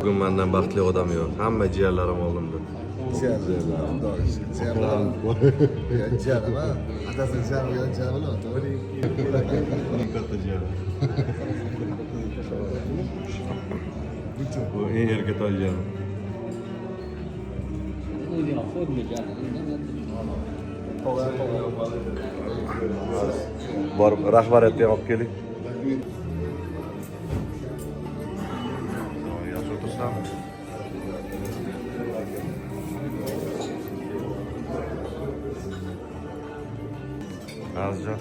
Bugun mendan baxtli odam yo'q. Hamma jiyanlarim oldimda. Jiyanlarim. Jiyanlarim. Jiyanim, ha? Atasini jiyani bo'lgan jiyani bilaman, to'g'ri? Eng katta jiyanim. Bu eng erkatoy jiyanim. Borib rahbariyatga ham olib keling. Yaxshi o'tirsan. Azizjon.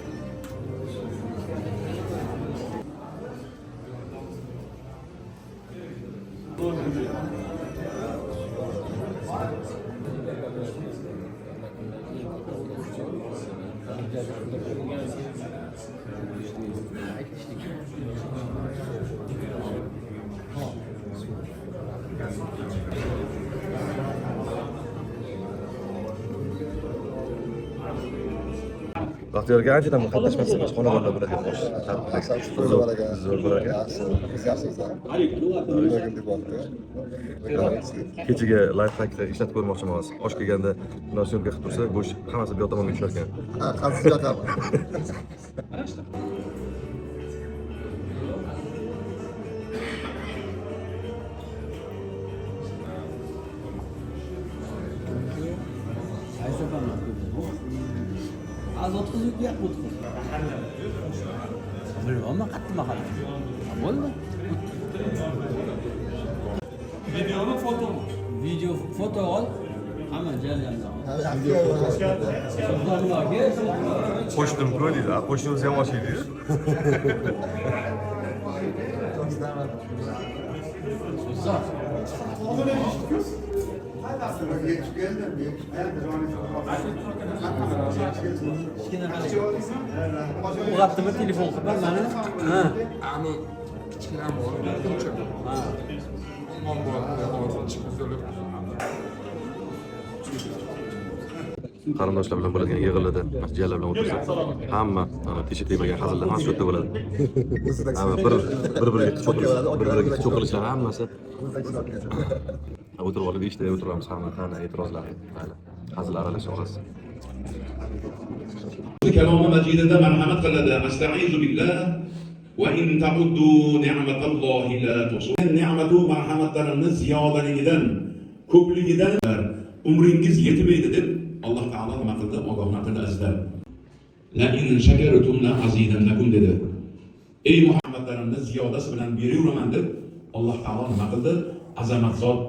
Baxtiyor aka anchadan qatnashmasdan boshqa xonadonda bo'ladigan qo'shiq. Zo'r bo'lar ekan. Zo'r bo'lar ekan. Yaxshi. Biz yaxshimiz. Kechaga lifehackni ishlatib ko'rmoqchiman hozir. Osh kelganda bundoq syomka qilib tursa, go'sht hammasi bu yoq tomonga tushar ekan. Ha, qaysi yoqami? Az o'tqiz yoki yo'q o'tqiz. Bilmayman, qayerda mahalla. Bo'ldi. Videomi, fotomi? Video, foto ol. Hamma jarayonni ol. Qo'shnim-ku deydi. Qo'shnimiz ham osh yeydi. Uyg'otdimi telefon qilib mani? Ha. Ani kichkina bor, o'chirdim. Non bor, hozir chiqib. Qarindoshlar bilan bo'ladigan yig'inlarda, jiyanlar bilan o'tirsa, hamma tesha tegmagan hazillar hammasi shu yerda bo'ladi. Hamma bir bir-biriga bir-biriga cho'qilishlar hammasi. O'tirib olib eshitib o'tiramiz hamma qani e'tirozlar, mayli. Hazil aralash orasi. Kalomi majidida marhamat qiladi. Astaizu billah va in ta'uddu ni'matallohi la tuhsuha. Ni'matu marhamatlarini ziyodaligidan, ko'pligidan umringiz yetmaydi deb Alloh taolo nima qildi? Ogohlantirdi azizlar. La in shakartum la azidannakum dedi. Ey Muhammadlarimni ziyodasi bilan beraveraman deb Alloh taolo nima qildi? Azamat zot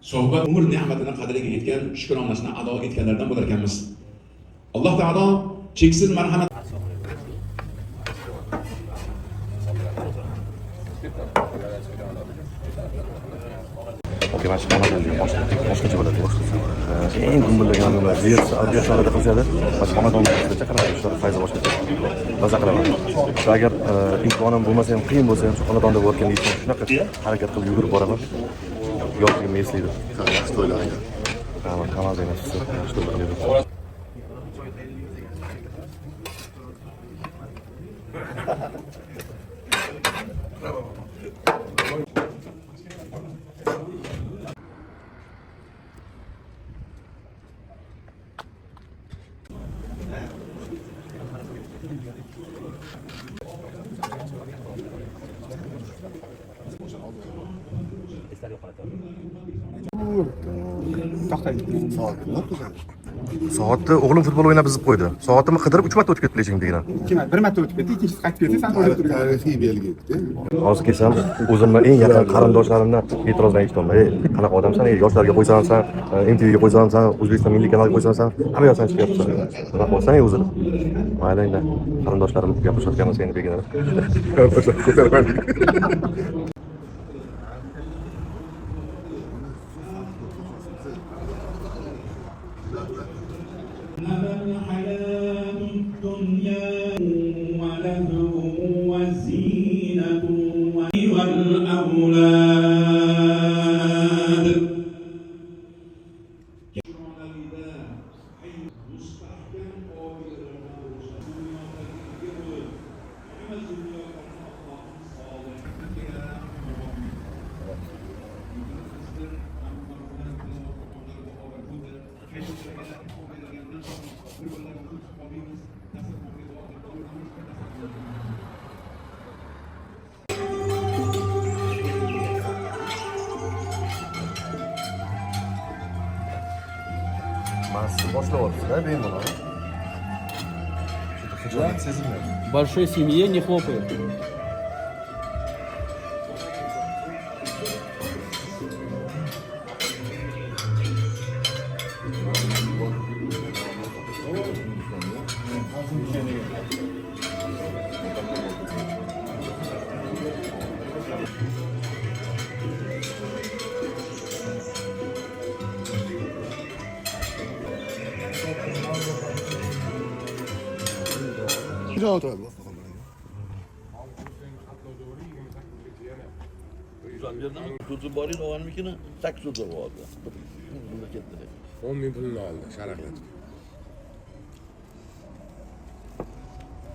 suhbat umr ne'matini qadriga yetgan, shukronasini ado etganlardan bo'lar ekanmiz. Alloh taolo cheksiz marhamat. Okey, mana shu xonadonda boshqacha bo'ladi. Eng gumbullagan odamlar Versalda qilishadi. Mana shu xonadonda chaqiradi, shular fayzi boshqacha. Maza qilaman. Shu agar imkonim bo'lmasa ham, qiyin bo'lsa ham shu xonadonda bo'layotgan yigitlar shunaqa harakat qilib yugurib boraman. Yoshligimni eslaydi. Yaxshi to'ylar ekan. Rahmat, hammangizga nasib qilsin. Yaxshi to'ylar qilaylik. Soatni o'g'lim futbol o'ynab buzib qo'ydi. Soatimni qidirib 3 marta o'tib ketdi eshigim. Ikki marta, bir marta o'tib ketdi, ikkinchisi qaytib kelsa, san o'ylab turgan. Tarixiy belgi. Hozir kelsam, o'zimni eng yaqin qarindoshlarimdan e'tirozdan eshitaman. Ey, qanaqa odamsan? Ey, yoshlarga qo'ysansan, MTVga qo'ysansan, O'zbekiston milliy kanaliga qo'ysansan, hamma yoqdan chiqyapsan. Nima qilyapsan ey o'zini? Mayli endi qarindoshlarim gapirishayotgan bo'lsa endi beginadi. Qarindoshlar ko'tarmaydi. الحياة الدنيا ولهو وزينة والأولاد. Mazasi boshlab olibsiz-da, bemalol. Xijolat sezilmaydi. Большой семье не хлопают. Joy o'tiradi. Tuzi bor edi, og'annikini 8 so'z oldi. Bunda ketdi. 10 ming pulini oldi, sharaqlatib.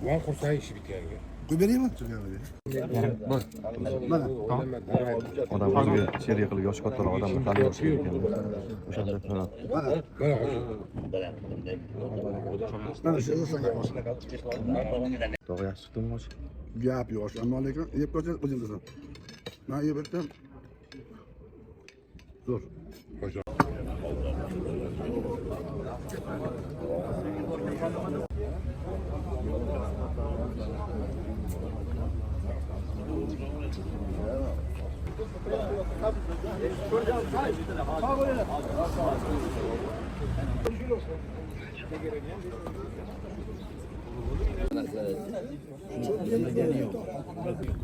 Von xursand ishi bitganiga. Qo'yib beraymi? Mana. Odam o'ziga sherik qilib yoshi kattaroq odamni taniy olishi kerak ekan. O'shanda ha. Mana. Mana hozir. Mana shu senga osh. Tog'a yaxshi chiqdimi osh? Gap yo'q, ammo lekin yeb ko'rsangiz o'zing bilasan. Men yeb o'tdim. Zo'r.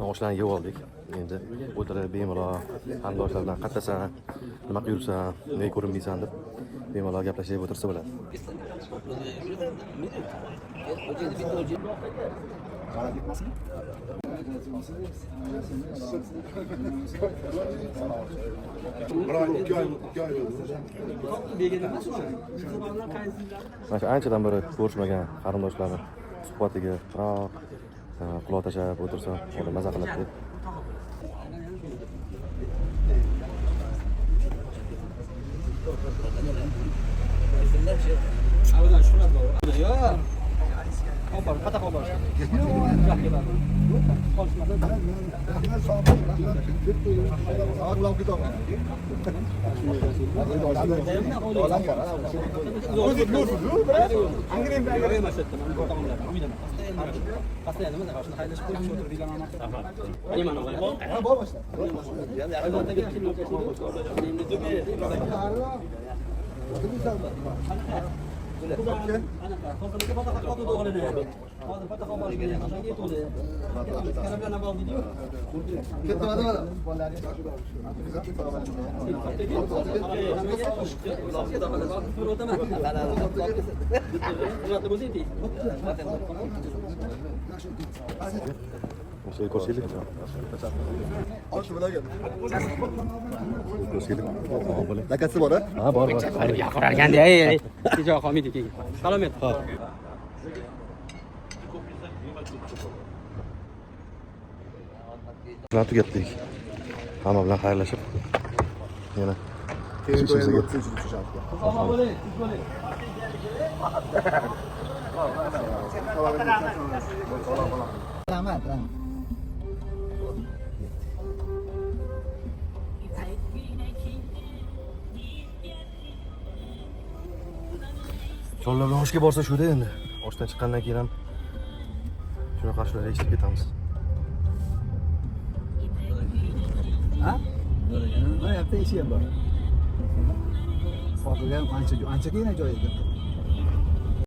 Oshlarni yeb oldik. Endi o'tirib bemalol qarindoshlar bilan qayerdasan, nima qilib yuribsan, nega ko'rinmaysan deb bemalol gaplashib o'tirsa bo'ladi. Mana shu anchadan beri ko'rishmagan qarindoshlarni suhbatiga biroq quloq tashlab o'tirsa, odam maza qiladi. Yo'q. Olib bor, qataq olib bor. Şey ko'rsaylik. Ko'rsaylik. Lakasi bor a? Ha, bor, bor. Gapirarganda, ey, tez qolmaydi keyin. Salomat. Bilan tugatdik. Hamma bilan xayrlashib yana ishimizga Rahmat, rahmat. Chollar bilan oshga borsa shuda endi. Oshdan chiqqandan keyin ham shunaqa shular eshitib ketamiz. Mana yoqda ishi ham bor. Xotirga ham ancha ancha keyin joy ekan.